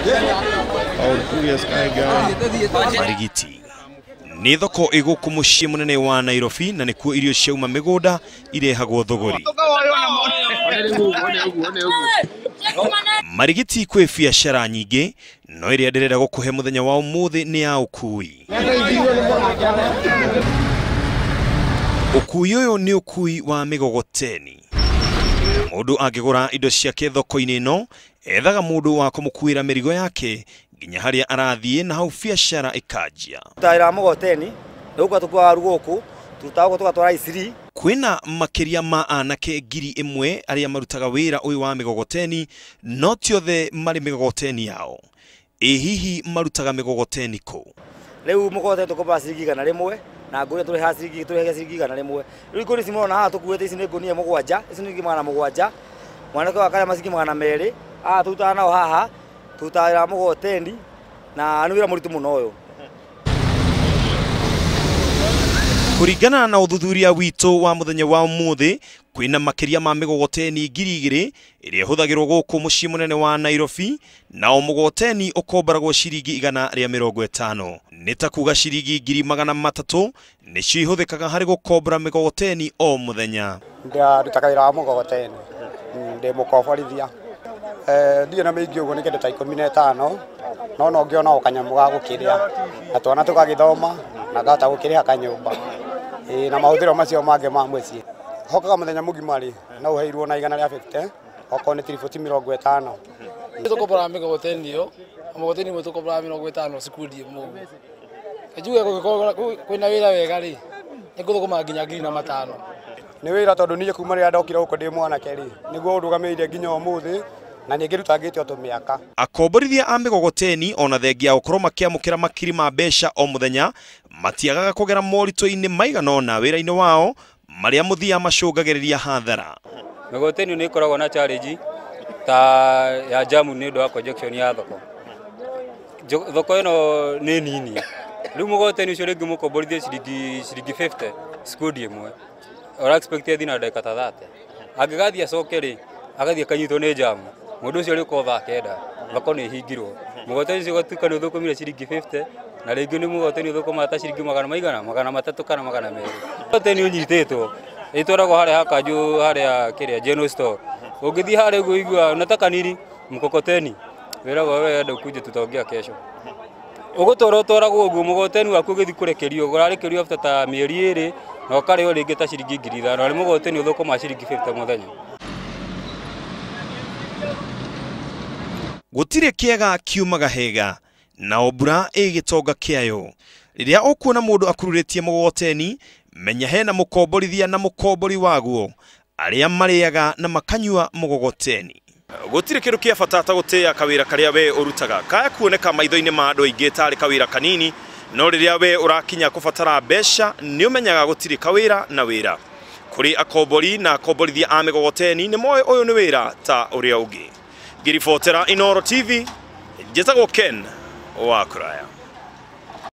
Oh, the previous guy guy. Marigiti nĩ thoko ĩgũkũ mũciĩ mũnene wa Nairobi na nĩkuo irio ciauma mĩgũnda irehagwo thogori. Marigiti kwĩ biacara nyingĩ no ĩrĩa ndĩrenda gũkũhe mũthenya wa ũmũthĩ nĩ ya ũkui. Ũkui ũyũ nĩ ũkui wa mĩgogoteni. Mũndũ angĩgũra indo ciake thoko-inĩ ĩno ethaga mũndũ wa kũmũkuĩra mĩrigo yake nginya harĩa arathiĩ na hau biacara ĩkanjia. Tutaira mugoteni nĩgũkua tũkuaga waru gũkũ turutaga gũkũ tũgatwara Isiri. Kwĩna makĩria ma anake 1000 arĩa marutaga wĩra ũyũ wa mĩgogoteni no ti othe marĩ mĩgogoteni yao. Ĩ hihi marutaga mĩgogoteni kũ? Rĩu mũgogoteni tũkombaga ciringi 100 na ngũnia tũrĩhaga ciringi tũrĩhagia ciringi 100. Rĩu ngũnia ici mũrona haha tũkuĩte ici nĩ ngũnia 7, ici nĩ 700. Mwanake wa karĩa maciringi 200. Haha tũrutaga nao haha tũrutaga mũgogoteni na nĩ wĩra mũritũ mũno ũyũ. Kũringana na ũthuthuria witũ wa mũthenya wa ũmũthĩ kwĩna makĩria ma mĩgogoteni 2000 ĩrĩa ĩhũthagĩrwo gũkũ mũciĩ mũnene wa Nairobi na o mũgogoteni ũkomboragwo ciringi 150. Nĩ ta kuga ciringi 300,000 nĩcio ihũthĩkaga harĩ gũkombora mĩgogoteni o mũthenya. Ndĩrarutaga wĩra wa mũgogoteni, ndĩ mũkomborithia. Ndirĩ na mĩingĩ ũguo nĩ kĩndũ ta 15 no no ngĩona o kanyamũ ga gũkĩrĩa na twana tũgagĩthoma na ngahota gũkĩrĩha kanyũmba na mahũthĩro macio mangĩ ma mũciĩ. Hokaga mũthenya mũgima rĩ no ũheirwo na 150 okorwo nĩ tiribũti 50. Tũkomboraga mĩgogoteni ĩyo, mũgogoteni ũmwe tũkomboraga 50 cikundi ĩmwe ũguo. Njuge kũngĩkorwo kwĩna wĩra wega rĩ nĩ ngũthũkũma nginya 5,000. Nĩ wĩra tondũ niĩ kuma rĩrĩa ndokire gũkũ ndĩ mwanake rĩ nĩguo ũndũgamĩrĩire nginya ũmũthĩ na nĩ ngĩrutangĩte o tũmĩaka. Akomborithia a mĩgogoteni ona thengia ya gũkorwo makĩamũkĩra makiri ma mbeca o mũthenya matiagaga kũgera moritũ-inĩ maigana ũna wĩra-inĩ wao marĩa mũthia macũngagĩrĩria hathara. Mĩgogoteni nĩ ĩkoragwo na challenge ta ya jamu nĩ ũndũ wa congestion ya thoko. Thoko ĩno nĩ nini. Rĩu mũgogoteni ũcio rĩngĩ mũkomborithie ciringi 50 cikundi ĩmwe. Ũra expect athiĩ na ndagĩka ta 30. Angĩgathiĩ acoke rĩ agathiĩ akanyitwo nĩ jamu. Mũndũ ũcio rĩũka thaa 9 thoko nĩ ĩhingirwo. Mũgogoteni ũcio ũgatuĩka nĩ ũthũkũmire ciringi 50 na rĩngĩ nĩ mũgogoteni ũthũkũmaga ta ciringi magana maigana 300 kana 200. Mũgogoteni ũnyitĩtwo ĩtwaragwo harĩa ha kanjũ harĩa kĩrĩa general store. Ũngĩthiĩ harĩa ũguo ũigua unataka nini mkokoteni wĩragwo wewe enda ukuje tutaongea kesho. Ũgũtwarwo ũtwaragwo ũguo mũgogoteni waku ũgĩthiĩ kũrekerio ũrarekerio after ta mĩeri 2 na ũkarĩhwo rĩngĩ ta ciringi 5,000 arĩ mũgogoteni ũthũkũmaga ciringi 50 mũthenya. Gũtirĩ kĩega kiumaga hega na mbura ĩgĩtonga kĩayo. Rĩrĩa ũkuona mũndũ akururĩtie mũgogoteni menya hena mũkomborithia na mũkombori waguo arĩa marĩaga na makanyua mũgogoteni. Gũtirĩ kĩndũ kĩa bata ta gũtĩĩa kawĩra karĩa we ũrutaga kaya kuoneka maitho-inĩ ma andũ aingĩ tarĩ kawĩra kanini no rĩrĩa we ũrakinya kũbatara mbeca nĩ ũmenyaga gũtirĩ kawĩra na wĩra. Kũrĩ akombori na akomborithia a mĩgogoteni nĩ moĩ ũyũ nĩ wĩra ta ũrĩa ũngĩ. Ngĩribotera Inooro TV, njĩtagwo Ken wa Kũraya.